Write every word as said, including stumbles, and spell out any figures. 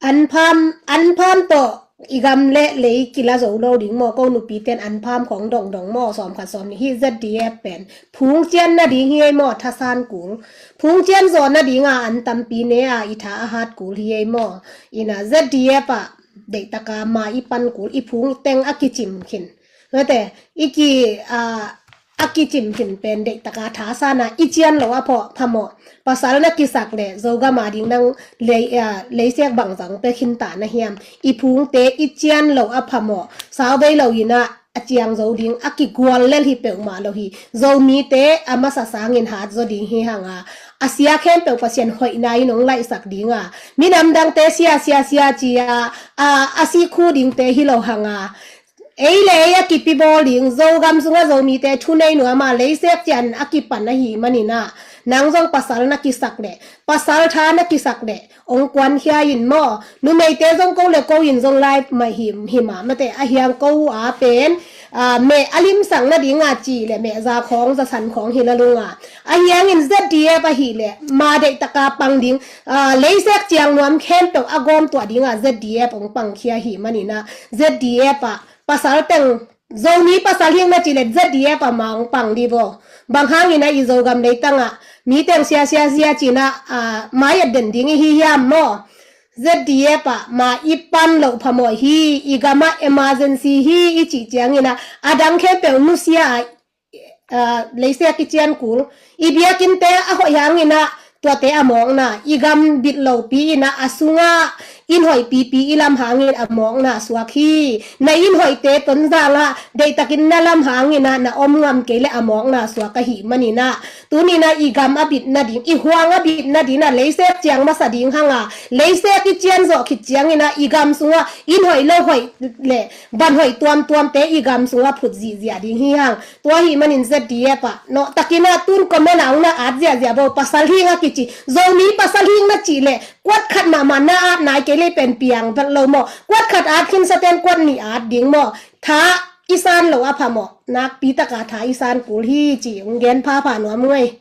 Anpham, anpham tawh i gam le lei kila zo lo ding maw, ko nupi ten anpham khong dongdong maw, sawm khat sawm nih hi. Z D F pen phungcian nading hi ei maw, thasan kul. Phungcian zawh nadinga an tampi ne a i tha a hat kul hi ei maw. Ina Z D F ah deihtaka ma i pan kul, i phung teng a kicim khin. Mate, i ki, a, a kicim khin pen deihtaka thasan a i cian lo a phamawh. Pasal na kisak le Zogam a ding nang lei, a, leisek bangzang pe khin ta na hiam. I phungte i cian lo a phamawh. Sau bei lo ina a ciang zo ding a kigual lel hi peuhmah lo hi. Zomite a masa sangin hat zo ding hi hanga. A sia khempeuh Pasian hoihna in hong laihsak dinga. Minam dangte sia, sia, sia ci a, a, a si khu dingte hi lo hanga. Ei le ei a kipi bawl ding, Zogam sunga Zomite thunei nuama leisek cian a kipan ahi manina. Nang zong pasal na kisak le, pasal tha na kisak le, ong kuankhia in maw. Numeite zong ko le ko in zong live mah him, hima mate a hiang ko a pen, a, meh a limsak nadinga ci le meh za khong, za san khong hi la lunga. A hiangin Z D F ahi le, ma deihtaka pang ding, a, leisek ciang nuam khempeuh a gawm tuah dinga Z D F ong pangkhia hi manina. Z D F ah, pasal teng, Zomi pasal hing na ci le Z D F a ma ong pang di bo. Bang hangina i Zogam leitanga, mi teng sia, sia, sia cina, a, mai a den ding i hi hiam maw. Z D F ah ma i pan lo phamawh hi, i gama emergency hi, i cih ciangina, a dang khempeuh nusia a, a, leisek i cian kul. I biakinte a hoih hangina, tuate a mawkna, i gam bit lopi ina a sunga, in hoih pipi i lam hangin a mawkna suak hi. Na in hoihte Tonzanga, deihtakin na lam hangina, na om ngam kei le a mawkna suak ahi manina. Tunina i gam a bit nading, i huang a bit nadina, leisek ciang masa ding hanga, leisek i cian zawh khit ciangina, i gam sunga, in hoih lo hoih le, van hoih tuamtuamte i gam sunga phut zihziah ding hi hang. Tua hi manin Z D F ah, no, takina tun comment a ong na at ziahziah bo, pasal hing a kici. Zomi pasal hing na ci le, kuat khat mahmah na at nai kei le pen piang vet lo maw. Kuat khat at khinsa ten kuat nih at ding maw. Tha i san lo a phamawh. Nakpi taka tha i san kul hi ci, ong gen phapha nuam ngei.